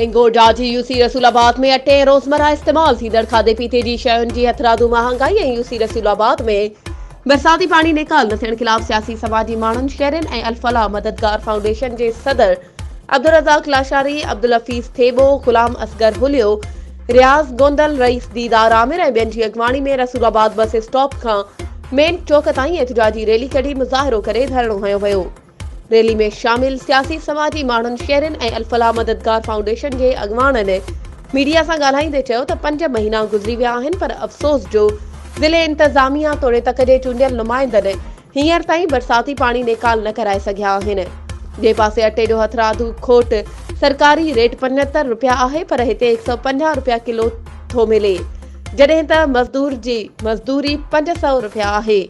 هنگورجا جي يوسي رسول آباد ۾ اٽي ۽ روزمره استعمال ٿيندڙ کاڌي پيتي جي شين جي هٿرادو مهانگائي ۽ يوسي رسول آباد ۾ برساتي پاڻي نيڪال نه ٿيڻ خلاف سياسي سماجي ماڻهن شهرين ۽ الفلاح مددگار فائونڊيشن جي صدر عبدالرزاق لاشاري، عبدالحفيظ ٿيٻو، غلام اصغر هليو، رياض گوندل، رئيس ديدار عامر ۽ ٻين جي اڳواڻي ۾ رسول آباد بس اسٽاپ کان مين چوڪ تائين احتجاجي ريلي ڪڍي مظاهرو ڪري ڌرڻو هنيو ويو. ريلي ۾ شامل سياسي سماجي ماڻهن، شهرين ۽ الفلاح مددگار فائونڊيشن جي اڳواڻن ميڊيا سان ڳالهائيندي چيو ته پنج مهينا گذري ويا آهن پر افسوس جو ضلعي انتظاميا توڙي تڪ جي چونڊيل نمائندن هينئر تائين برساتي پاڻي نيڪال نه ڪرائي سگهيا آهن. ٻئي پاسي اٽي جو هٿرادو کوٽ سرڪاري ريٽ 75 رپيا آهي پر هتي 150 رپيا ڪلو ٿو ملي جڏهن ته مزدور جي مزدوري 500 رپيا آهي.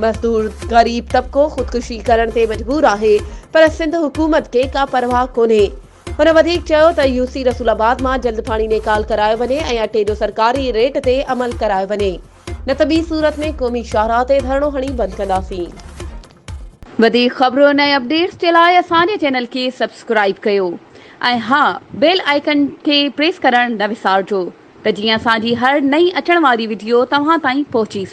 مزدور غريب طبقو خودڪشي ڪرڻ تي مجبور آهي پر سنڌ حڪومت کي ڪا پرواهه ڪونهي. هن وڌيڪ چيو ته يو سي رسول آباد مان جلد پاڻي نيڪال ڪرايو وڃي ۽ اٽي جو سرڪاري ريٽ تي عمل ڪرايو وڃي نه ته ٻي صورت ۾ قومي شاهراهه تي ڌرڻو هڻي بند ڪنداسين. وڌيڪ خبرن ۽ اپڊيٽس جي لاء اسان جي چينل کي سبسڪرائيب ڪيو ۽ ها بيل آئيڪن کي پريس ڪرڻ نه وسارجو ته جيئن اسان جي هر نئين اچڻ واري وڊيو توهان تائين پهچي سگهي.